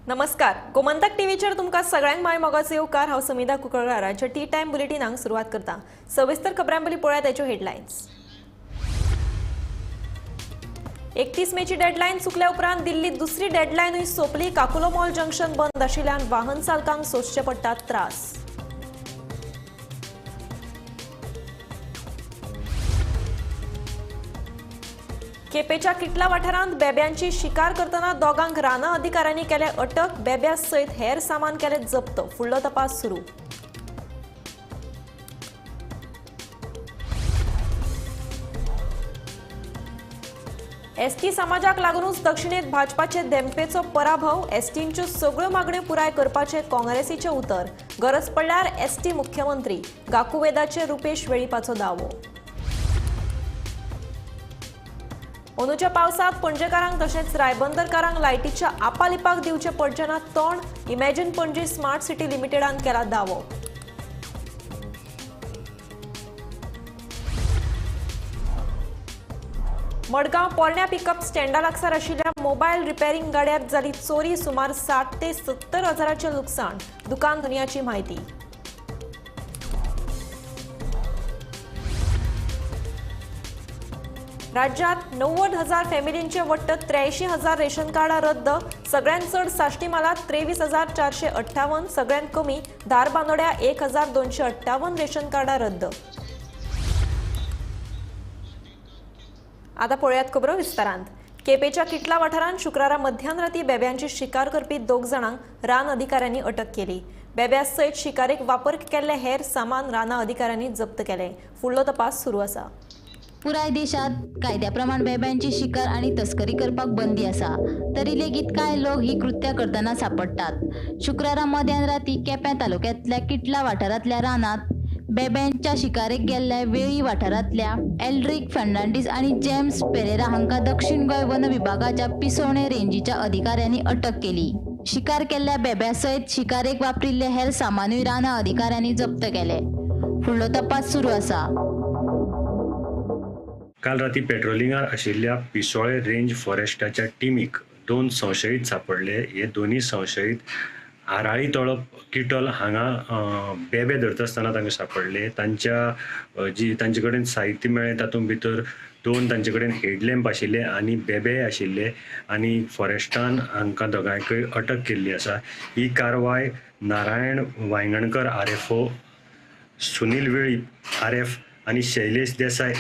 नमस्कार, गोमंतक टीव्हीचेर तुमकां सगळ्यांक माय मोगाचो येवकार. हांव समिधा कुंकळकार आजच्या टी टायम बुलेटिनाक सुरवात करता. सविस्तर खबरां पयलीं पळोवया ताच्यो हेडलायन्स. 31 मेची डेडलायन चुकल्या उपरांत दिल्ली दुसरी डेडलायनूय सोंपली. काकुलो मॉल जंक्शन बंद आशिल्ल्यान वाहन चालकांक सोंसचे पडटात त्रास. केपेच्या किटला वाठारांत बेब्यांची शिकार करतना दोगांक रानां अधिकाऱ्यांनी केले अटक. बेब्या सयत हेर सामान केले जप्त. फुडलो तपास सुरू. एसटी समाजाक लागूनच दक्षिणेत भाजपाचे धेंपेचो पराभव. एसटींच्यो सगळ्यो मागण्यो पुराय करपाचे काँग्रेसीचे उतर. गरज पडल्यार एसटी मुख्यमंत्री. गाकुवेदाचे रुपेश वेळीपाचो दावो. अंदूच्या पावसांत पणजेकारांक तशेंच रायबंदरकारांक लायटीच्या आपालिपाक दिवचें पडचें ना तोंड. इमॅजिन पणजी स्मार्ट सिटी लिमिटेडान केला दावो. मडगांव पोरण्या पिकअप स्टँडा लागसार आशिल्ल्या मोबायल रिपेरींग गाड्यार जाली चोरी. सुमार 60 ते 70 हजाराचें लुकसाण. दुकान धनयाची म्हायती. राज्यात 90,000 फॅमिलींचे वट्ट 83,000 रेशन कार्डां रद्द. सगळ्यांत चड साश्टी म्हालांत 23,458, सगळ्यांत कमी धारबांदोड्या 1,258 रेशन कार्डां रद्द. आता पळयात खबरो विस्तारांत. केपेच्या किटला वाठारांत शुक्रारा मध्यान राती बेब्यांची शिकार करपी 2 जाणांक रान अधिकाऱ्यांनी अटक केली. बेब्या सयत शिकारेक वापर केल्ले हेर सामान रानां अधिकाऱ्यांनी जप्त केले. फुडलो तपास सुरू आसा. पुराय देशात कायद्या प्रमाण बेब्यांची शिकार आणि तस्करी करपाक बंदी आसा, तरी लेगीत कांय लोक ही कृत्या करतना सापडटात. शुक्रारा मध्यान राती केपें तालुक्यांतल्या किटला वाठारांतल्या रानांत बेब्यांच्या शिकारेक गेल्ल्या वेळी वाठारांतल्या एल्ड्रिक फर्नांडीस आणि जेम्स पेरेरा हांकां दक्षिण गोंय वन विभागाच्या पिसोणे रेंजीच्या अधिकाऱ्यांनी अटक केली. शिकार केल्ल्या बेब्या सयत शिकारेक वापरिल्ले हेर सामानूय रानां अधिकाऱ्यांनी जप्त केले. फुडलो तपास सुरू आसा. काल राती पेट्रोलिंगार आशिल्ल्या पिसोळे रेंज फॉरेस्टाच्या टिमीक 2 संशयीत सापडले. हे दोनूय संशयीत आराळी तळप किटल हांगा बेबे धरता आसतना तांकां सापडले. तांच्या जी तांचे कडेन साहित्य मेळ्ळें तातूंत भितर 2 तांचे कडेन हेडलॅम्प आशिल्ले आनी बेबे आशिल्ले आनी फॉरेस्टान हांकां दोगांयकय अटक केल्ली आसा. ही कारवाय Narayan Vaingankar RFO, Sunil Velip RF आनी शैलेश देसाय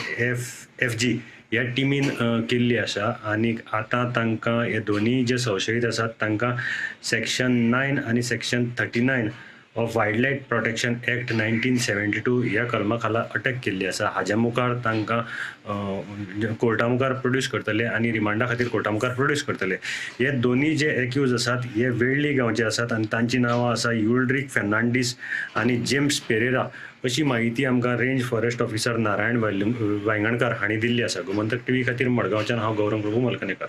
FG ह्या टिमीन केल्ली आसा. आनी आतां तांकां हे दोनूय जे संशयीत आसात तांकां सेक्शन 9 आनी section 39 of wild life protection act 1972 ह्या कलमा खाला अटक केल्ली आसा. हाज्या मुखार तांकां कोर्टा मुखार प्रोड्यूस करतले आनी रिमांडा खातीर कोर्टा मुखार प्रोड्यूस करतले. हे दोनूय जे एक्यूज आसात हे वेळ्ळी गांवचे आसात आनी तांची नांवां आसा युल्ड्रीक फर्नांडीस आनी जेम्स पेरेरा अशी म्हायती आमकां range forest officer Narayan Vaingankar हांणी दिल्ली आसा. गोमंतक टीव्ही खातीर मडगांवच्यान हांव गौरव प्रभू मलकनेकर.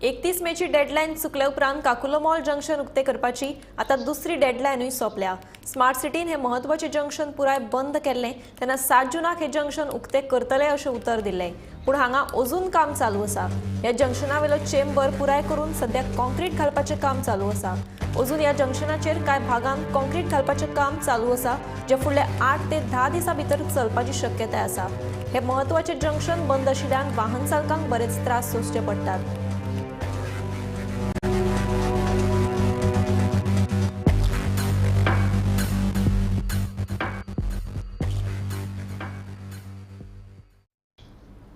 31 मेची डेडलायन चुकल्या उपरांत काकुलो मॉल जंक्शन उक्ते करपाची आतां दुसरी डेडलायनूय सोंपल्या. स्मार्ट सिटीन हे म्हत्वाचें जंक्शन पुराय बंद केल्लें तेन्ना 7 जूनाक हे जंक्शन उक्ते करतले अशें उतर दिल्लें, पूण हांगा अजून काम चालू आसा. ह्या जंक्शनावेलो चेंबर पुराय करून सद्या कॉन्क्रीट घालपाचें काम चालू आसा. अजून ह्या जंक्शनाचेर कांय भागांत कॉन्क्रीट घालपाचें काम चालू आसा, जें फुडल्या 8 ते 10 दिसां भितर चलपाची शक्यताय आसा. हे म्हत्वाचें जंक्शन बंद आशिल्ल्यान वाहन चालकांक बरेच त्रास सोंसचे पडटात.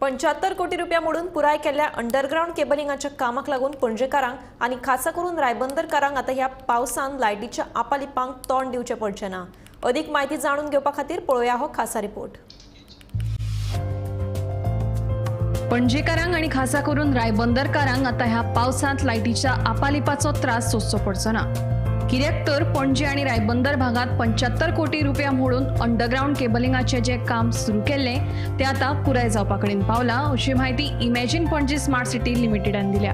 75 कोटी रुपया मोडून पुराय केल्ल्या अंडरग्रावंड केबलिंगाच्या कामाक लागून पणजेकारांक आनी खासा करून रायबंदरकारांक आतां ह्या पावसान लायटीच्या आपालिपांक तोंड दिवचें पडचें ना. अदीक म्हायती जाणून घेवपा खातीर पळोवया हो खासा रिपोर्ट. पणजेकारांक आनी खासा करून रायबंदरकारांक आतां ह्या पावसांत लायटीच्या आपालिपाचो त्रास सोंसचो पडचो ना. कित्याक तर पणजे आनी रायबंदर भागात 75 कोटी रुपया मोडून अंडरग्रावंड केबलिंगाचे जे काम सुरू केल्लें तें आतां पुराय जावपा कडेन पावलां अशी म्हायती इमॅजिन पणजी स्मार्ट सिटी लिमिटेडान दिल्या.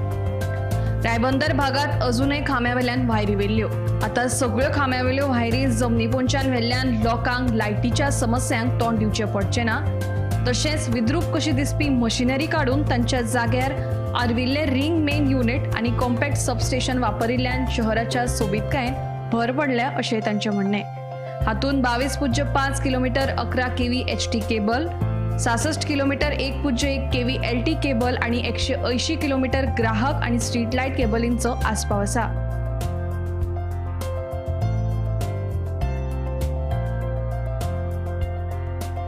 रायबंदर भागात अजूनय खांब्या वेल्यान वायरी व्हेल्ल्यो. आतां सगळ्यो खांब्या वेल्यो वायरी जमनी पोंच्यान व्हेल्ल्यान लोकांक लायटीच्या समस्यांक तोंड दिवचें पडचें ना. तशेंच विद्रूप कशी दिसपी मशिनरी काडून तांच्या जाग्यार आर्विल्ले रिंग मेन युनिट आनी कॉम्पॅक्ट सबस्टेशन वापरिल्ल्यान शहराच्या सोबीतकायेन भर पडल्या अशें तांचें म्हणणें. हातूंत 22.5 kilometre 11 kV HT cable, 66 kilometre 1.1 kV LT cable आनी 180 किलोमीटर ग्राहक आनी स्ट्रीट लायट केबलींचो आस्पाव आसा.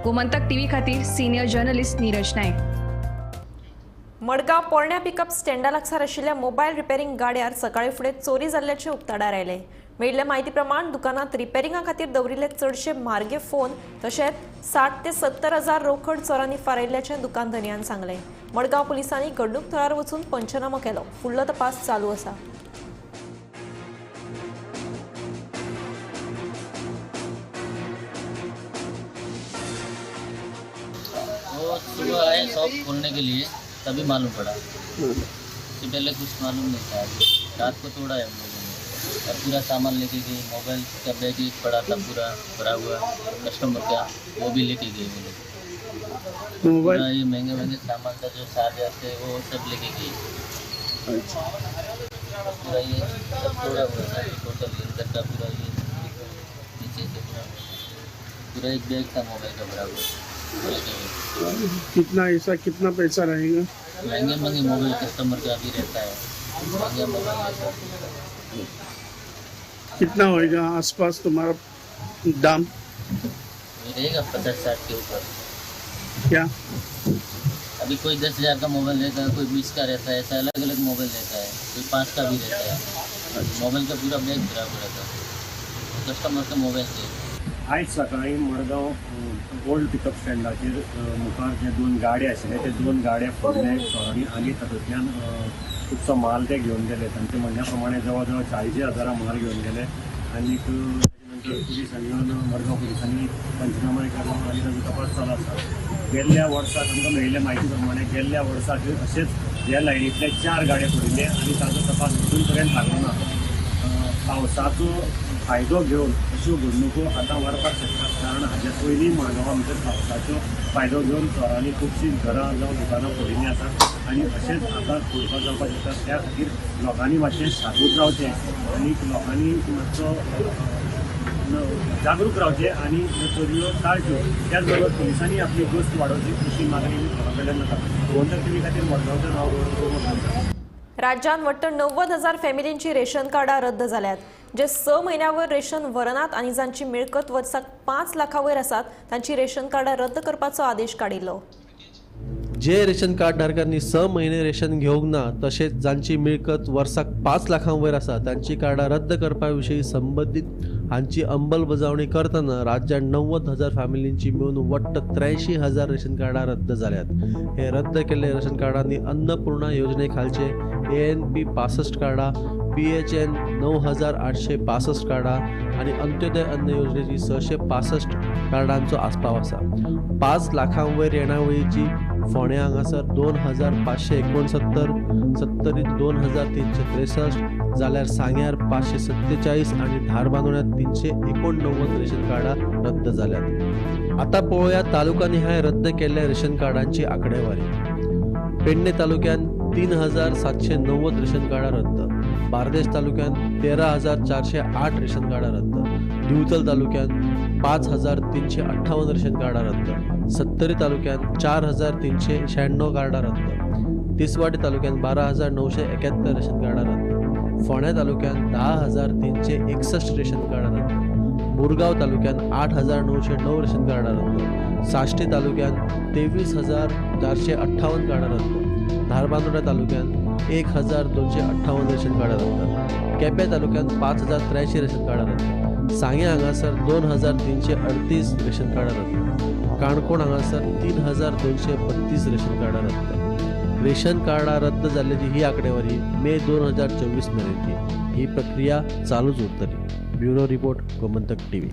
गोमंतक टीव्ही खातीर सिनियर जर्नलिस्ट नीरज नायक. मडगांव पोरण्या पिकअप स्टँडा लागसार आशिल्ल्या मोबायल रिपेरींग गाड्यार सकाळी फुडें चोरी जाल्ल्याचें उक्ताडार आयलें. मेळिल्ले म्हायती प्रमाण दुकानांत रिपेरिंगा खातीर दवरिल्ले चडशे म्हारगे फोन तशेंच 60 ते 70 हजार रोखड चोरांनी फारायिल्ल्याचें दुकान धनयान सांगलें. मडगांव पुलिसांनी घडणूक थळार वचून पंचनामो केलो. फुडलो तपास चालू आसा. वो सुबह आए शॉप खोलने के लिए, तभी मालूम पड़ा. उससे पहले कुछ मालूम नहीं था. रात को तोड़ा है हम लोगों ने और पूरा सामान लेके गए. मोबाइल का बैग एक पड़ा था पूरा भरा हुआ कस्टमर का, वो भी लेके गए वो लोग. मोबाइल पूरा ये महंगे महंगे सामान था जो चार्जर थे वो सब लेके गए. पूरा ये सब तोड़ा हुआ था टोटल, अंदर का पूरा ये नीचे से पूरा पूरा एक बैग था मोबाइल का भरा हुआ, वो लेके गए. कितना ऐसा कितना पैसा रहेगा? महंगे महंगे मोबाइल कस्टमर का भी रहता है, महंगे मोबाइल रहता है. कितना होएगा आसपास तुम्हारा दाम? ये रहेगा 50-60 के ऊपर. क्या अभी कोई 10,000 का मोबाइल रहता है, कोई 20 का रहता है, ऐसा अलग अलग मोबाइल रहता है, कोई 5 का भी रहता है. मोबाइल का पूरा बैग भरा हुआ रहता है कस्टमर का मोबाइल से. आयज सकाळी मडगांव ओल्ड पिकअप स्टँडाचेर मुखार जे 2 गाडे आशिल्ले ते 2 गाडे फोडले चोरांनी आनी तातूंतल्यान खुबसो माल ते घेवन गेले. तांच्या म्हणण्या प्रमाणे जवळ जवळ 40 हजारां माल घेवन गेले आनी नंतर पुलिसांनी येवन मडगांव पुलिसांनी पंचनामा केलो आनी ताजो तपास चालू आसा. गेल्ल्या वर्साक आमकां मेळिल्ल्या म्हायती प्रमाणे गेल्ल्या वर्साक अशेंच ह्या लायनींतले 4 गाडे फोडिल्ले आनी ताजो तपास अजून पर्यंत लागलो ना. पावसाचो फायदो घेवन अश्यो घडणुको आतां वाडपाक शकतात, कारण हाजे पयलीं मडगांवा भितर पावसाचो फायदो घेवन चोरांनी खुबशीं घरां जावं दुकानां फोडिल्लीं आसात आनी अशेंच आतां फोडपाक जावपाक शकता. त्या खातीर लोकांनी मातशें सादूर रावचें आनी लोकांनी मातसो जागरूक रावचें आनी ह्यो चोरयो टाळच्यो. त्याच बरोबर पुलिसांनी आपली गस्त वाडोवची अशी मागणी लोकां कडल्यान जाता. गोमंतक टीव्ही खातीर मडगांवचें नांव गौरव. राज्यांत वट्ट 90,000 फॅमिलींची रेशन कार्डां रद्द जाल्यात. जे 6 म्हयन्यावर रेशन व्हरनात आनी जांची मिळकत वर्साक 5 लाखां वयर आसात तांची रेशन कार्डां रद्द करपाचो आदेश काडिल्लो. जे रेशन कार्ड धारकांनी 6 महिने रेशन घेवंक ना तशेंच जांची मिळकत वर्साक 5 लाखां वयर आसा तांची कार्डां रद्द करपा विशीं संबंदीत हांची अंमलबजावणी करतना राज्यांत 90,000 फॅमिलींची मेळून वट्ट 83,000 रेशन कार्डां रद्द जाल्यात. हे रद्द केल्ले रेशन कार्डांनी अन्नपूर्णा योजने खालचे ANP 65 कार्डां, PHN 9,865 कार्डां आनी अंत्योदय अन्न योजनेची 665 कार्डांचो आस्पाव आसा. 5 लाखां वयर येणावळीची फोंड्या हांगासर 2,569, सत्तरीत 2,363 जाल्यार सांग्यार 547 आनी धारबांदोड्यांत 389 रेशन कार्डां रद्द जाल्यात. आतां पळोवया तालुका निहाय रद्द केल्ल्या रेशन कार्डांची आंकडेवारी. पेडणे तालुक्यांत 3,790 रेशन कार्डां रद्द, बार्देश तालुक्यांत 13,408 रेशन कार्डां रद्द, दिवचल तालुक्यांत 5,358 रेशन कार्डां रद्द, सत्तरी तालुक्यांत 4,396 कार्डां रद्द, तिसवाडी तालुक्यांत 12,971 रेशन कार्डां रद्द, फोंड्या तालुक्यांत 10,361 रेशन कार्डां रद्द, मुरगांव तालुक्यांत 8,909 रेशन कार्डां रद्द, साश्टी तालुक्यांत 23,458 कार्डां रद्द, धारबांदोडा तालुक्यांत 1,258 रेशन कार्डां रद्द, केपें तालुक्यांत 5,083 रेशन कार्डां रद्द, सांगें हांगासर 2,338 रेशन कार्डां रद्द, काणकोण हांगासर 3,232 रेशन कार्डां रद्द. रेशन कार्डां रद्द जाल्ल्याची ही आंकडेवारी मे 2024 मेरेनची. ही प्रक्रिया चालूच उरतली. Bureau report, Gomantak TV.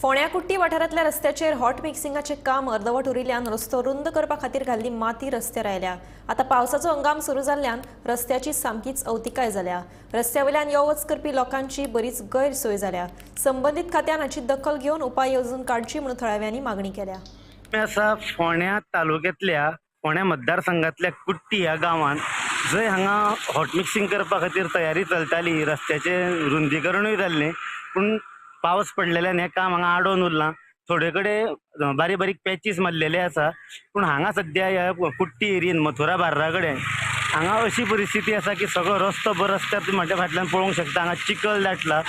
फोंड्या कुट्टी वाठारांतल्या रस्त्याचेर हॉट मिक्सिंगाचें काम अर्दवट उरिल्ल्यान रस्तो रुंद करपा खातीर घाल्ली माती रस्त्यार आयल्या. आतां पावसाचो हंगाम सुरू जाल्ल्यान रस्त्याची सामकीच अवतिकाय जाल्या. रस्त्या वयल्यान यो वच करपी लोकांची बरीच गैरसोय जाल्या. संबंदीत खात्यान हाची दखल घेवन उपाय येवजण काडची म्हणून थळाव्यांनी मागणी केल्या. आसा फोंड्या तालुक्यांतल्या फोंड्या मतदारसंघातल्या कुट्टी ह्या गांवांत, जंय हांगा हॉट मिक्सिंग करपा खातीर तयारी चलताली, रस्त्याचें रुंदीकरणूय जाल्लें, पूण पावस पडलेल्यान हें काम हांगा आडोवन उरलां. थोडे कडेन बारीक बारीक पॅचीस मारलेले आसा, पूण हांगा सद्या ह्या कुट्टी एरियेन मथुरा बार्रा कडेन हांगा अशी परिस्थिती आसा की सगळो रस्तो बरो रस्त्यार म्हज्या फाटल्यान पळोवंक शकता, हांगा चिखल दाटला.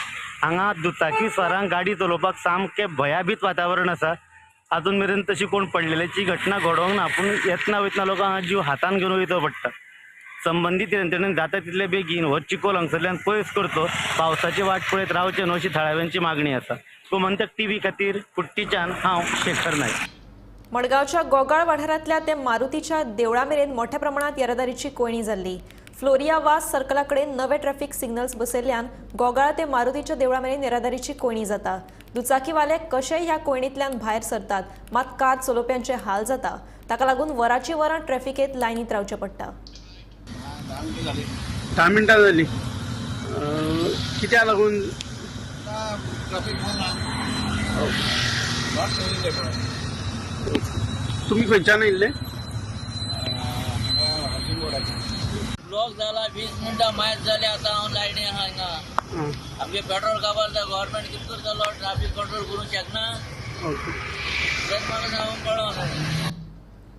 हांगा दुचाकी स्वारांक गाडी चलोवपाक सामकें भयाभीत वातावरण आसा. अजून मेरेन तशी कोण पडलेल्याची घटना घडोवंक ना, पूण येतना वयतना लोकांक जीव हातान घेवन वयचो पडटा. संबंदीत यंत्रणेन जाता तितले बेगीन हो चिखोल हांगसरल्यान पयस करचो, पावसाची वाट पळयत रावचें न्हू अशी थळाव्यांची मागणी आसा. गोमंतक टीव्ही खातीर कुट्टीच्यान हांव शेखर नायक. मडगांवच्या गोगाळ वाठारांतल्या ते मारुतीच्या देवळा मेरेन मोठ्या प्रमाणात येरादारीची कोंयडी जाल्ली. फ्लोरिया वास सर्कला कडेन नवे ट्रॅफिक सिग्नल्स बसयल्ल्यान गोगाळ ते मारुतीच्या देवळा मेरेन येरादारीची कोंयडी जाता. दुचाकीवाले कशेय ह्या कोंयडींतल्यान भायर सरतात, मात कार चलोवप्यांचे हाल जाता. ताका लागून वराची वरां ट्रॅफिकेंत लायनीत रावचें पडटा. 10 मिनटां जाली. कित्याक लागून तुमी खंयच्यान आयिल्ले? ब्लॉक जाला 20 मिनटां मायज जाली. आतां हांव लायनी आहा हांगा. आमगे पेट्रोल काबार जाता, गव्हर्मेंट कितें करतलो? ट्राफीक कंट्रोल करूंक शकना. तेच म्हाका सांगूंक कळना.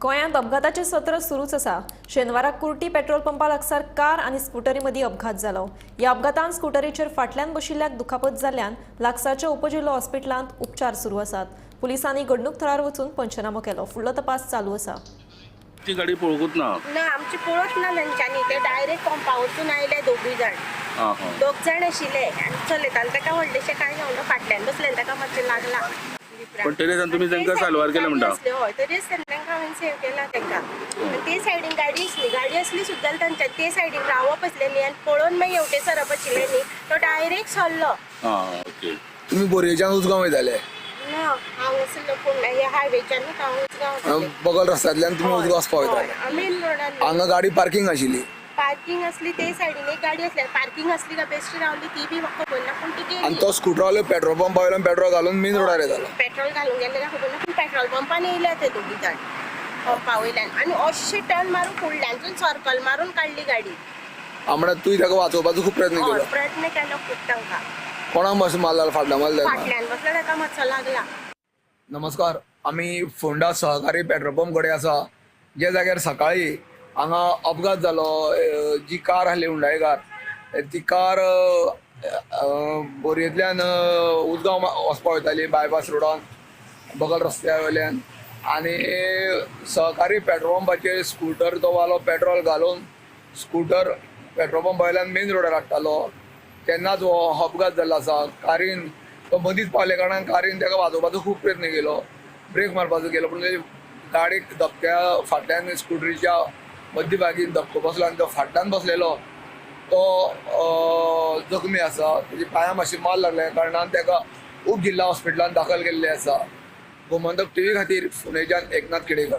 गोंयांत अपघाताचें सत्र सुरूच आसा. शेनवारा कुर्टी पेट्रोल पंपा लागसार कार आनी स्कुटरी मदीं अपघात जालो. ह्या अपघातान स्कुटरीचेर फाटल्यान बशिल्ल्याक दुखापत जाल्ल्यान लागसारच्या उपजिल्लो हॉस्पिटलांत उपचार सुरू आसात. पुलिसांनी घडणूक थळार वचून पंचनामो केलो. फुडलो तपास चालू आसा. ती गाडी पळोवंकूच ना, ना आमची पळोवच ना तेंच्यांनी. ते डायरेक्ट पंपा वचून आयले दोगूय जाण, दोग जाण आशिल्ले आनी चलयताले ताका व्हडलेशें कांय जावना, फाटल्यान बसले ताका मातशें लागला. पण तरी तुमी तांकां साल्वार केलें म्हणटा? हय, तरीच तांकां हांवें सेव केला तांकां. ते सायडीन गाडी आसली, गाडी आसली सुद्दां तांच्या ते सायडीन रावप आसलें न्ही, आनी पळोवन मागीर हेवटे सरप आशिल्लें न्ही, तो डायरेक्ट सरलो. तुमी बोरयेच्यान उजगांव वयताले? ना, हांव आसलो पूण ह्या हायवेच्यानूच हांव उजगांव. बगल रस्त्यांतल्यान तुमी उजगांव वचपा वयताले? मेन रोडार. हांगा गाडी पार्किंग आशिल्ली? पार्किंग आसली ते सायडीन एक गाडी आसली, पार्किंग आसली काय बेश्टी रावली ती बी म्हाका खबर ना, पूण ती गेली. आनी तो स्कुटरवालो पेट्रोल पंपा वयल्यान पेट्रोल घालून मेन रोडार येतालो. पेट्रोल घालून गेले काय खबर ना, पूण पेट्रोल पंपान येयले ते दोगी जाण पंपा वयल्यान, आनी अशें टर्न मारून फुडल्यानसून सर्कल मारून काडली गाडी. म्हळ्यार तुवें ताका वाचोवपाचो खूब प्रयत्न केलो? प्रयत्न केलो खूब तांकां. कोणाक मातसो मारला? फाटल्यान मारला? फाटल्यान बसला ताका मातसो लागला. नमस्कार, आमी फोंडा सहकारी पेट्रोल पंप कडेन आसा, ज्या जाग्यार सकाळी हांगा अपघात जालो. जी कार आसली हुंडाय कार, ती कार बोरयेंतल्यान उजगांव वचपा वयताली बायपास रोडान बगल रस्त्या वयल्यान, आनी सहकारी पेट्रोल पंपाचेर स्कुटर तो वालो पेट्रोल घालून स्कुटर पेट्रोल पंपा वयल्यान मेन रोडार हाडटालो. तेन्नाच हो अपघात जाल्लो आसा. कारीन तो मदींच पावल्या कारणान कारीन ताका वाजोवपाचो खूब प्रयत्न केलो, ब्रेक मारपाचो केलो, पूण गाडयेक धपक्या फाटल्यान स्कुटरीच्या मध्य भागीन धपको बसलो आनी तो फाटल्यान बसलेलो तो जखमी आसा. तेजी पांया मातशी मार लागल्या कारणान ताका उप जिल्हा हॉस्पिटलान दाखल केल्लें आसा. गोमंतक टीव्ही खातीर पुणेच्यान एकनाथ खेडेकर.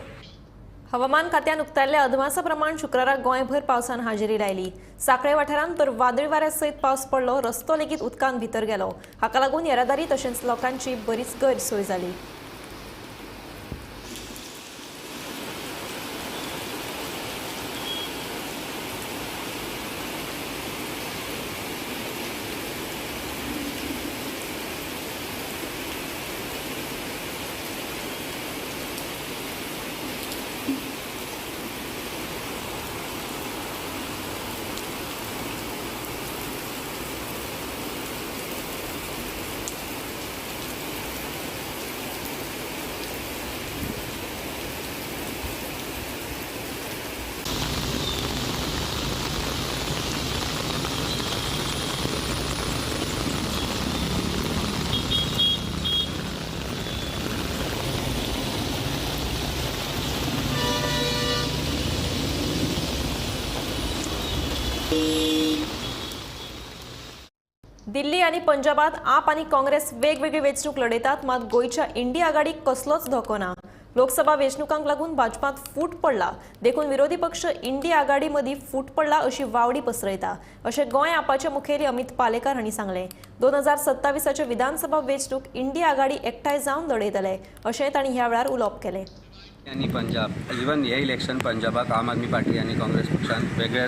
हवामान खात्यान उक्तायल्ल्या अदमासा प्रमाण शुक्राराक गोंयभर पावसान हाजेरी लायली. सांखळे वाठारांत तर वादळी वाऱ्या सयत पावस पडलो. रस्तो लेगीत उदकान भितर गेलो. हाका लागून येरादारी तशेंच लोकांची बरीच गैरसोय जाली. दिल्ली आनी पंजाबात आप आनी काँग्रेस वेगवेगळी वेंचणूक लढयतात, मात गोंयच्या इंडिया आघाडीक कसलोच धोको ना. लोकसभा वेंचणुकांक लागून भाजपांत फूट पडला देखून विरोधी पक्ष इंडी आघाडी मदीं फूट पडला अशी वावडी पसरयता अशें गोंय आपाचे मुखेली अमित पालेकार हांणी सांगलें. 2027 विधानसभा वेंचणूक इंडी आघाडी एकठांय जावन लढयतले अशें तांणी ह्या वेळार उलोवप केलें. आनी पंजाब इवन हे इलेक्शन पंजाबाक आम आदमी पार्टी आनी काँग्रेस पक्षान वेगळे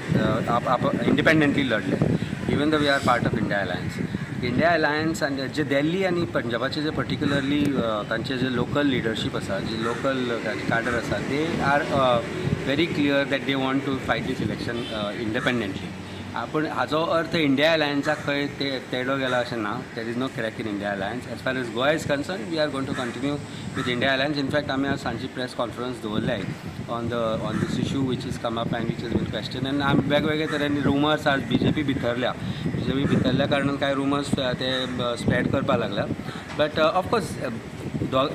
इंडिपेंडंटली लढले, even though we are part of India alliance. India alliance आनी जे दिल्ली आनी पंजाबाचे जे पर्टिक्युलरली तांचे जे लोकल लिडरशीप आसा, जे लोकल काडर आसा, they are very clear that they want to fight this election independently. पूण हाजो अर्थ इंडिया अलायन्साक खंय ते तेडो गेला अशें ना. There is no crack in India alliance. As far as Goa is concern, we are going to continue with India alliance. In fact आमी आज सांजची प्रेस कॉन्फरन्स दवरल्याय on this issue which is come up and which is been question. आनी आमी वेगवेगळे तरेन rumours आज BJP भितरल्या कारणान कांय रुमर्स ते स्प्रेड करपाक लागल्या. बट ऑफकोर्स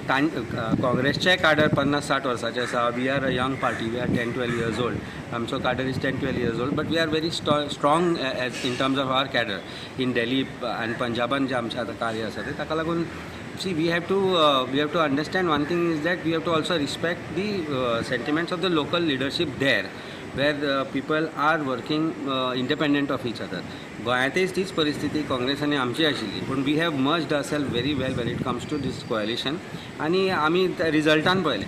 काँग्रेसचे काडर 50-60 वर्साचे आसा. We are a young party, we are 10-12 years old. आमचो cadre is 10-12 years old, but we are very strong as in terms of our cadre in Delhi आनी पंजाबान जे आमचें आतां कार्य आसा तें ताका लागून see we have to understand one thing is that we have to also respect the sentiments of the local leadership there where people are working independent of each other. गोंयांतय तीच परिस्थिती काँग्रेस आनी आमची आशिल्ली, पूण we have merged ourselves very well when it comes to this coalition. आनी आमी रिजल्टान पळयलें,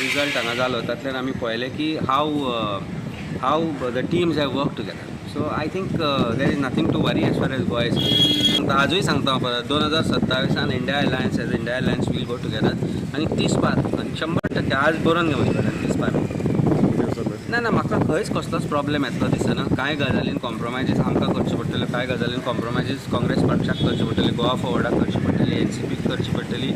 result हांगा जालो तातल्यान आमी पळयलें की how the teams have work together. So I think there is nothing to worry as far as Goa is. आजूय सांगता हांव परत, 2027 India alliance as India alliance will go together आनी 30 पार 100% आज बरोवन घे म्हजे कडेन 30 पार. ना ना, म्हाका खंयच कसलोच प्रॉब्लेम येतलो दिसना. कांय गजालीन कॉम्प्रोमायजीस आमकां करच्यो पडटल्यो, कांय गजालीन कॉम्प्रोमायजीस काँग्रेस पक्षाक करच्यो पडटल्यो, गोवा फॉवर्डाक करची पडटली, एनसीपीक करची पडटली,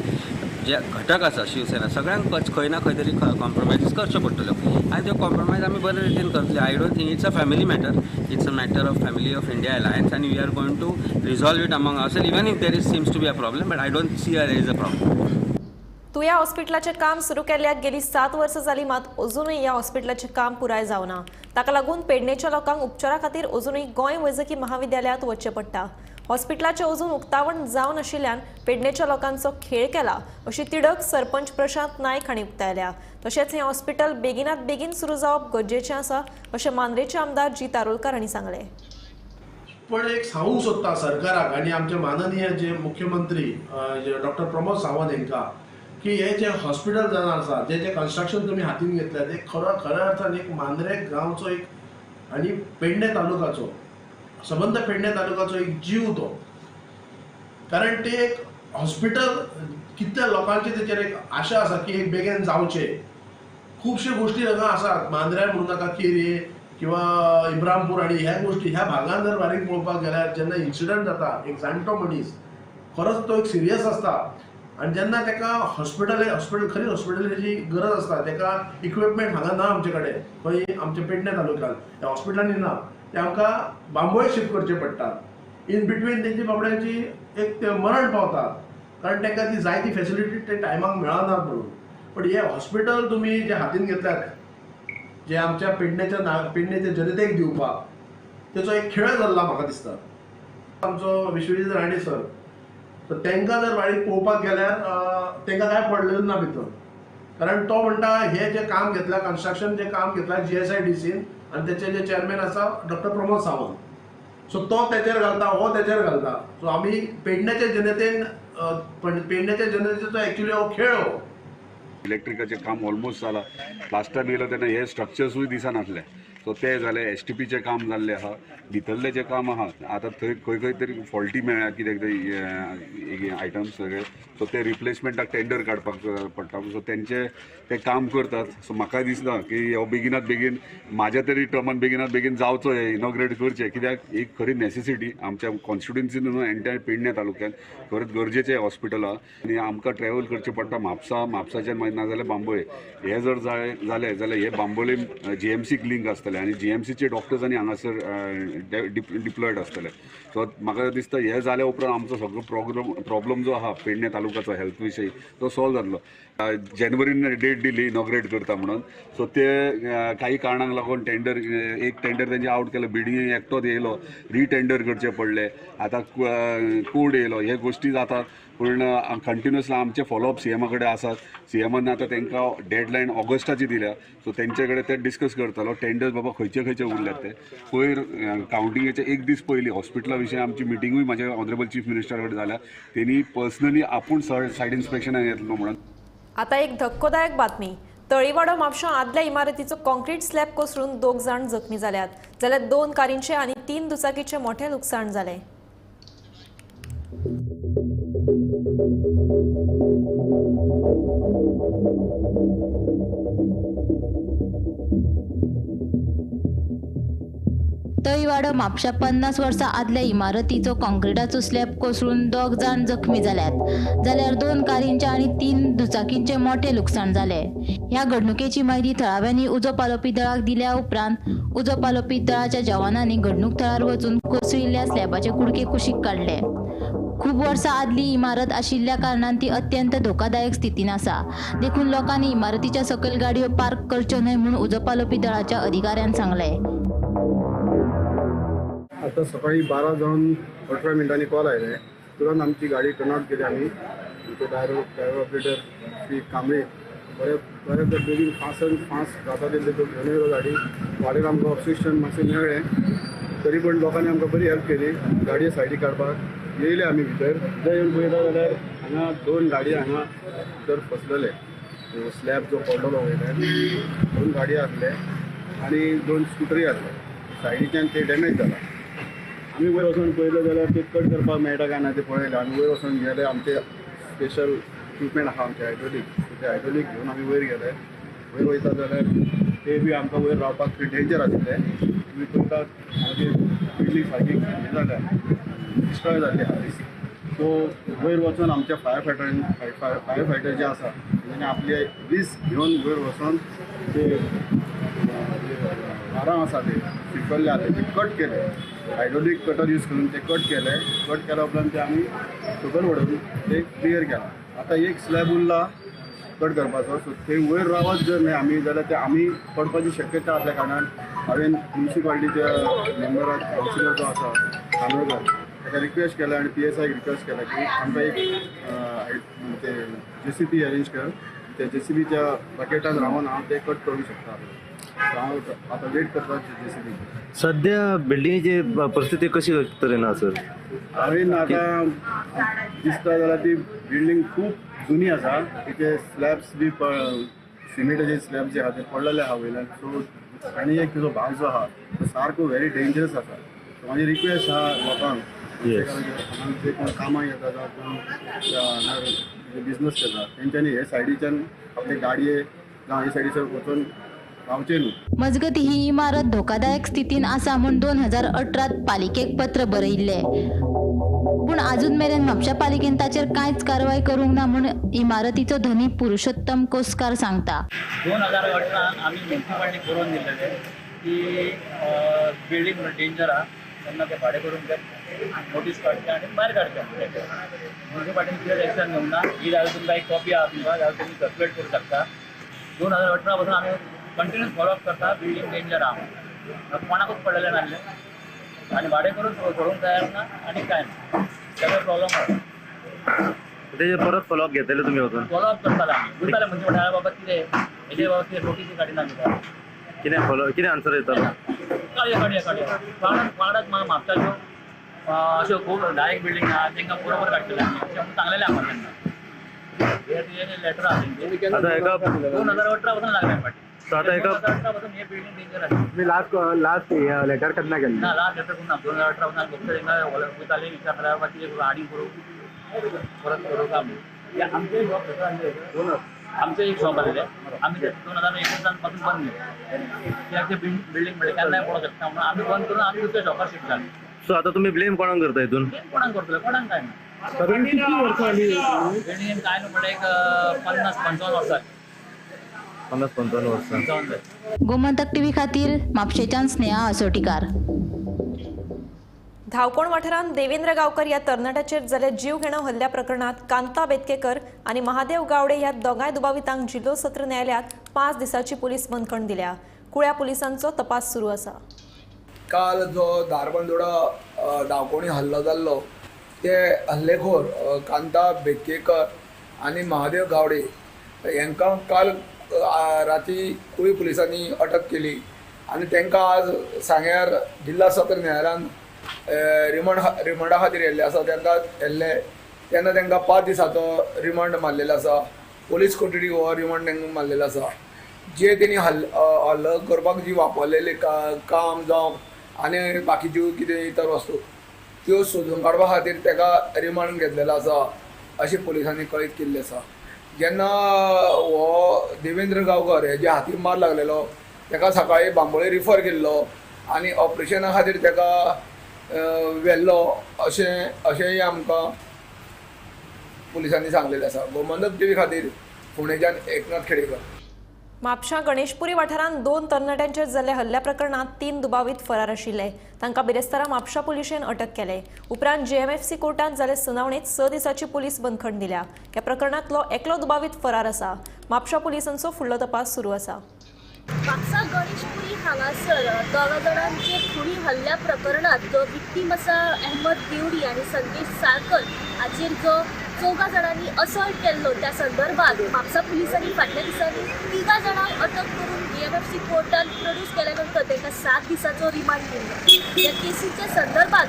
जे घटक आसा शिवसेना सगळ्यांक खंय ना खंय तरी कॉम्प्रोमायजीस करच्यो पडटल्यो आनी त्यो कॉम्प्रोमायज आमी बरे रितीन करतले. I don't think it's a family matter, it's a matter of family of India alliance आनी we are going to resolve it among ourselves even if there is seems to be a problem, but I don't see there is a problem. तुया हॉस्पिटलाचें काम सुरू केल्ल्याक गेली 7 वर्सां जाली, मात अजूनय ह्या हॉस्पिटलाचें काम पुराय जावना. ताका लागून पेडणेच्या लोकांक उपचारा खातीर अजूनय गोंय वैजकी महाविद्यालयांत वचचें पडटा. हॉस्पिटलाचें अजून उक्तावण जावन आशिल्ल्यान पेडणेच्या लोकांचो खेळ केला अशी तिडक सरपंच प्रशांत नायक हांणी उक्तायल्या. तशेंच हें हॉस्पिटल बेगिनात बेगीन सुरू जावप गरजेचें आसा अशें मांद्रेचे आमदार जी तारोलकर हांणी सांगलें. पण एक सांगूंक सोदता सरकाराक आनी आमचे माननीय जे मुख्यमंत्री डॉक्टर प्रमोद सावंत हांकां की हे जे हॉस्पिटल जावन आसा, जे जे कन्स्ट्रक्शन तुमी हातीन घेतल्या ते खऱ्या अर्थान एक मांद्रे गांवचो एक आनी पेडणे तालुकाचो, सबंद पेडणे तालुकाचो एक जीव तो. कारण ते एक हॉस्पिटल कितल्या लोकांचे तेचेर एक आशा आसा की एक बेगीन जावचें. खुबश्यो गोश्टी हांगा आसात, मांद्र्यां म्हणूं नाका, केरी किंवा इब्रामपूर आनी ह्या गोश्टी ह्या भागान जर बारीक पळोवपाक गेल्यार जेन्ना इन्सिडंट जाता, एक जाणटो मनीस खरोच तो एक सिरियस आसता आनी जेन्ना ताका हॉस्पिटल खरी हॉस्पिटलाची गरज आसता, ताका इक्विपमेंट हांगा ना आमचे कडेन, खंय आमच्या पेडणे तालुक्यांत ह्या हॉस्पिटलांनी ना, ते आमकां बांबोळे शिफ्ट करचे पडटा. इन बिटवीन तेंची बाबड्यांची एक मरण पावता, कारण तांकां ती जाय ती फेसिलिटी ते टायमाक मेळना म्हणून. पण हे हॉस्पिटल तुमी जे हातीन घेतल्यात, जे आमच्या पेडण्याच्या जनतेक दिवपाक, तेचो एक खेळ जाल्ला म्हाका दिसता. आमचो विश्वजीत राणे सर, तर तांकां जर बारीक पळोवपाक गेल्यार तांकां कांय पडलेलें ना भितर, कारण तो म्हणटा हे जे काम घेतलां, कन्स्ट्रक्शन जे काम घेतलां GSIDCन आनी तेचे जे चेअरमॅन आसा डॉक्टर प्रमोद सावंत, सो तो तेचेर घालता, हो तेचेर घालता. सो आमी पेडण्याच्या जनतेन, पेडण्याच्या जनतेचो एक्चुअली हो खेळ हो. इलेक्ट्रिकाचें काम ऑलमोस्ट जालां, प्लास्टर बी येयलो तेन्ना हे स्ट्रक्चर्सूय दिसनासले, सो ते जाले. STPचें काम जाल्लें आहा, भितरलें जें काम आहा आतां थंय खंय खंय तरी फॉल्टी मेळ्ळ्या कित्याक ते आयटम्स सगळे, सो ते रिप्लेसमेंटाक टेंडर काडपाक पडटा, सो तेंचे ते काम करतात. सो म्हाका दिसता की हो बेगिनात बेगीन म्हाज्या तरी टर्मान बेगिनात बेगीन जावचो, हे इनॉग्रेट करचें, कित्याक एक खरी नॅसेसिटी आमच्या कॉन्स्टिट्युएन्सीन न्हू एंटायर पेडणे तालुक्यान खरेंच गरजेचें हॉस्पिटल आहा. आनी आमकां ट्रॅवल करचें पडटा म्हापसा, म्हापसाच्यान मागीर ना जाल्यार बांबोळे, हे जर जालें जाल्यार हे बांबोळे GMCक लिंक आसतलें आनी GMCचे डॉक्टर्स आनी हांगासर डिप्लॉयड आसतले. सो म्हाका दिसता हे जाल्या उपरांत आमचो सगळो प्रॉब्लम जो आहा पेडणे तालुक्याचो हेल्थ विशयी तो सॉल्व जातलो. जानेवारीन डेट दिली इनॉग्रेट करता म्हणून, सो ते काही कारणांक लागून टेंडर, एक टेंडर तेंचे आवट केलो, बिडींग एकटोच येयलो, रिटेंडर करचे पडले, आतां कोड येयलो, हे गोश्टी जातात. पूण कंटिन्युअसली आमचे फॉलोअप सीएमा कडेन आसात. सीएमान आतां तांकां डेडलायन ऑगस्टाची दिल्या, सो तेंचे कडेन ते डिस्कस करतलो टेंडर्स बाबा खंयचे खंयचे उरल्यात ते. पयर कावंटिंगेचे एक दीस पयलीं हॉस्पिटला विशयी आमची मिटिंगूय म्हाज्या ऑनरेबल चीफ मिनिस्टरा कडेन जाल्या. तेणी पर्सनली आपूण सायड इन्स्पेक्शनाक येतलो म्हणून. आता एक धक्कोदायक बातमी. तळीवाडो म्हापशां आदल्या इमारतीचो कॉन्क्रीट स्लॅब कोसळून 2 जाण जखमी जाल्यात, जाल्यार 2 कारींचे आनी 3 दुचाकीचें मोठें लुकसाण जालें. तळीवाडो म्हापशा 50 वर्सां आदल्या इमारतीचो कॉन्क्रिटाचो स्लॅब कोसळून 2 जाण जखमी जाल्यात, जाल्यार 2 कारींचे आनी 3 दुचाकींचे मोठे लुकसाण जालें. ह्या घडणुकेची म्हायती थळाव्यांनी उजो पालोवपी दळाक दिल्या उपरांत उजो पालोवपी दळाच्या जवानांनी घडणूक थळार वचून कोसळिल्ल्या स्लॅबाचे कुडके कुशीक काडले. खूब वर्सां आदली इमारत आशिल्ल्या कारणान ती अत्यंत धोकादायक स्थितीन आसा, देखून लोकांनी इमारतीच्या सकयल गाडयो पार्क करच्यो न्हय म्हूण उजो पालोवपी दळाच्या अधिकाऱ्यान सांगलें. आता सकाळी 12:18 मिनटांनी कॉल आयले, तुरंत आमची गाडी टर्न आउट केली आमी. आमचे ड्रायव्हर ऑपरेटर श्री कांबळे बरे बरे बेगीन फास्ट आनी फास्ट जाता तितले तो घेवन येयलो गाडी. वाटेर आमकां ऑब्स्ट्रक्शन मातशें मेळ्ळें तरी पण लोकांनी आमकां बरी हेल्प केली गाडये सायडीक काडपाक. येयले आमी भितर, भितर येवन पळयता जाल्यार हांगा 2 गाडये हांगा भितर फसलेले. स्लॅब जो पडलेलो वयल्यान 2 गाडये आसले आनी 2 स्कुटरी आसले. सायडीच्यान ते डॅमेज जाला. आमी वयर वचून पळयलें जाल्यार ते कट करपाक मेळटा काय ना ते पळयलें. आमी वयर वचून गेले, आमचे स्पेशल इक्विपमेंट आहा आमचे हायड्रोलीक, ते हायड्रोलीक घेवन आमी वयर गेले. वयर वयता जाल्यार ते बी आमकां वयर रावपाक डेंजर आशिल्लें. आमी पळयता आमची बिल्डींग सारकी हें जाल्या, डिस्ट्रॉय जाल्ली आहा. सो वयर वचून आमच्या फायर फायटर जे आसा तेंच्यांनी आपले रिस्क घेवन वयर वचून ते वारां आसा ते फिकल्ले आसा ते कट केले. हायड्रोलीक कटर यूज करून ते कट केले. कट केल्या उपरांत ते आमी सकयल वडोवन ते क्लियर केला. आतां एक स्लॅब उरला कट करपाचो. सो ते वयर रावत जर न्हय आमी जाल्यार ते आमी पडपाची शक्यता आसल्या कारणान हांवें म्युनिसिपालिटीच्या मेंबराक कावन्सिलर जो आसा कानोळकर ताका रिक्वेस्ट केला आनी PSI request केला की आमकां एक ते JCB arrange कर, त्या JCBच्या बकेटान रावन हांव ते कट करूंक शकता. हांव आतां वेट करता JCB. सध्या बिल्डिंगेची परिस्थिती कशी तरेन आसा सर? हांवें आतां दिसता जाल्यार ती बिल्डींग खूब जुनी आसा. तिचे स्लॅब्स बी सिमेंटाचे स्लॅब जे आहा ते पडलेले आहा वयल्यान. सो आनी एक तिजो भाग जो आहा तो सारको व्हेरी डेंजरस आसा. सो म्हाजी रिक्वेस्ट आहा लोकांक, जे कोण कामाक येता जावं कोण बिजनस करता तेंच्यांनी हे सायडीच्यान आपले गाडये जावं हे सायडीच्यान वचून रावचें न्हू. मजगती ही इमारत धोकादायक स्थितीन आसा म्हूण 2018 पालिकेक पत्र बरयिल्लें, पूण आजून मेरेन म्हापशा पालिकेन ताचेर कांयच कारवाय करूंक ना म्हूण इमारतीचो धनी पुरुषोत्तम कोसकार सांगता. 2018 आमी म्युनिसिपालिटी बरोवन दिल्लें की बिल्डींग डेंजर आहा, तेन्ना ते भाडें करून ते नोटीस काडचे आनी भायर काडचे. म्युनिसिपालिटीन कितें एक्शन घेवंक ना. ही जाल्यार तुमकां एक कॉपी आहा तुमकां, जाल्यार तुमी सर्कुलेट करूं शकता. 2018 पासून आमी कंटिन्यूस फॉलोअप करता. बिल्डींग डेंजर आहा, कोणाकूच पडलेलें नासलें आनी भाडें करून सोडूंक तयार ना आनी कांय ना. सगळो प्रॉब्लम आसा. तेजेर परत फॉलोअप घेतले तुमी वचून? फॉलोअप करताले आमी, वयताले म्हणजे म्हणटा बाबा कितें हेजे बाबा कितें नोटीसी काडिना तुका, कितें फॉलो कितें आन्सर दितालो? काडया काडया काडया. वांगडाच म्हापशाच्यो अश्यो खूब 10 बिल्डींग आहा तेंकां बरोबर काडटले आमी अशें म्हणून सांगलेलें आमकां तेन्ना. हे लेटर आहा तेंचे. आतां हेका 2018 पासून लागले फाटीं. आतां हेका 2018 पासून हे बिल्डींग डेंजर आसा. तुमी लास्ट लास्ट लेटर केन्ना केल्लें? ना लास्ट लेटर करूं ना. 2018 पासून आमी फक्त तेंकां वयताले विचारताले बाबा कितें करूं आनी करूं परत करूं काय म्हणून. आमचें शॉप आमचें एक शॉप आसलें, आमी ते 2021 पासून बंद केलें. कित्याक ते बिल्डींग म्हणल्यार केन्नाय पडोवंक शकता म्हणून आमी बंद करून आमी दुसऱ्या शॉपार शिफ्ट जाले. सो आतां तुमी ब्लेम कोणाक करता हितून? ब्लेम कोणाक करतले, कोणाक काय ना. सादारण कितली वर्सां जाली? बिल्डिंगेन काय न्हू म्हणल्यार एक 50-55 वर्सां. 50-55 वर्सां. गोमंतक टीव्ही खातीर म्हापशेच्यान स्नेहा असोटीकार. धावकोण वाठारांत देवेंद्र गांवकर ह्या तरणाट्याचेर जाल्ल्या जीवघेणो हल्ल्या प्रकरणात कांता बेतकेकर आनी महादेव गावडे ह्या दोगांय दुबावितांक जिल्हो सत्र न्यायालयात 5 दिसांची पुलीस बंदखण दिल्या. कुळ्या पुलिसांचो तपास सुरू आसा. काल जो धारबांदोडा धावकोणी हल्लो जाल्लो ते हल्लेखोर कांता बेतकेकर आनी महादेव गावडे हेंकां काल राती कुळी पुलिसांनी अटक केली आनी तांकां आज सांग्यार जिल्हा सत्र न्यायालयान रिमांडा खातीर येल्ले आसा. तांकां येल्ले तेन्ना तांकां 5 दिसाचो रिमांड मारलेलो आसा. पोलीस कोठडी हो रिमांड तांकां मारलेलो आसा. जे तेणी हल्लो करपाक जी वापरलेली काम जावं आनी बाकीच्यो कितें इतर वस्तू त्यो सोदून काडपा खातीर ताका रिमांड घेतलेलो आसा अशें पुलिसांनी कळीत केल्लें आसा. जेन्ना हो देवेंद्र गांवकर हेज्या हातीक मार लागलेलो ताका सकाळी बांबोळे रिफर केल्लो आनी ऑपरेशना खातीर ताका व्हेल्लो अशेंय आमकां पुलिसांनी सांगलेलें आसा. गोमंतक टीव्ही खातीर पुणेच्यान एकनाथ खेडेकर. म्हापशा गणेशपुरी वाठारांत 2 तरणाट्यांचेर जाल्ल्या हल्ल्या प्रकरणांत 3 दुबावीत फरार आशिल्ले. तांकां बिरेस्तारा म्हापशा पुलिशेन अटक केले. उपरांत जेएमएफसी कोर्टांत जाल्ले सुनावणेंत 6 दिसांची पुलीस बंदखण दिल्या. ह्या प्रकरणांतलो एकलो दुबावीत फरार आसा. म्हापशा पुलिसांचो फुडलो तपास सुरू आसा. म्हापसा गणेशपुरी हांगासर 2 जाणांचे खुनी हल्ल्या प्रकरणांत जो विक्टीम आसा अहमद देवडी आनी संदेश साळकर हाचेर जो 4 जाणांनी असॉल्ट केल्लो त्या संदर्भात म्हापसा पुलिसांनी फाटल्या दिसांनी 3 जाणांक अटक करून जीएमएफसी कोर्टान प्रोड्यूस केल्या नंतर तांकां 7 दिसांचो रिमांड दिल्लो. ह्या केसीच्या संदर्भात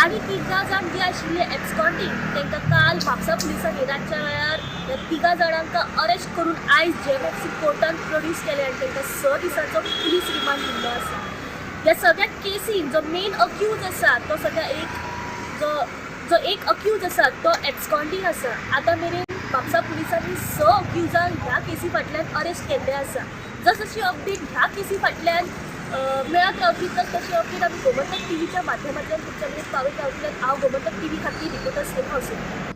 आनी 3 जाण जे आशिल्ले एब्सकॉन्डिंग तांकां काल म्हापसा पुलिसांनी रातच्या वेळार ह्या 3 जाणांक अरेस्ट करून आयज जीएमएफसी कोर्टान प्रोड्यूस केले आनी तांकां 6 दिसांचो पुलीस रिमांड दिल्लो आसा. ह्या सगळ्या केसीन जो मेन अक्यूज आसा तो सगळ्या एक जो एक अक्यूज आसा तो एब्सकॉन्डिंग आसा. आतां मेरेन म्हापसा पुलिसांनी 6 अक्युजांक ह्या केसी फाटल्यान अरेस्ट केल्ले आसा. जसजशी अपडेट ह्या केसी फाटल्यान मेळत रावतली तशी अपडेट आमी गोमंतक टीव्हीच्या माध्यमांतल्यान तुमच्या मेरेन पावयत रावतले. हांव गोमंतक टीव्ही खातीर reporter Sneha Vasundhara.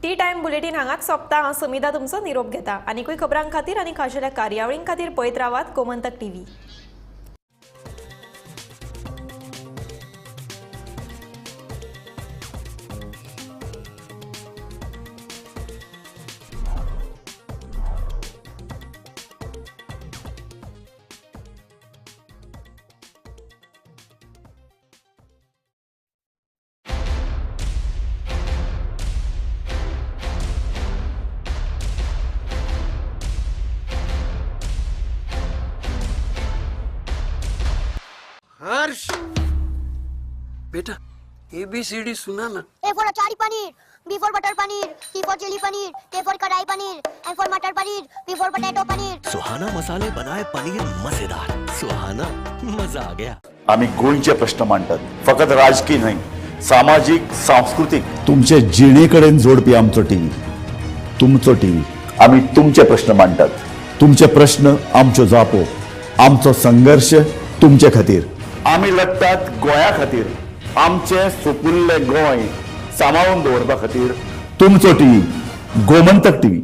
T time bulletin हांगाच सोंपता. हांव समिधा तुमचो निरोप घेता. आनीकूय खबरां खातीर आनी खाशेल्या कार्यावळीं खातीर पळयत रावात गोमंतक टीव्ही. हर्ष बेटा ABCD सुना ना. A for achari paneer, B for butter paneer, C for chilli paneer, K for kadai paneer, M for matar paneer, P for potato paneer. Suhana मसाले बनाए पनीर मजेदार. सुहाना मजा आ गया. आम्ही गोंयचे प्रश्न मांडतात, फकत राजकीय न्हय, सामाजीक सांस्कृतिक तुमचे जिणेकडेन जोडपी आमचो टीव्ही, तुमचो टीव्ही. आम्ही तुमचे प्रश्न मांडतात, तुमचे प्रश्न आमच्यो जापो, आमचो संघर्ष तुमचे खातीर. आमी लढतात गोंया खातीर, आमचे सुपुल्ले गोंय सांबाळून दवरपा खातीर. तुमचो टीव्ही, गोमंतक टीव्ही.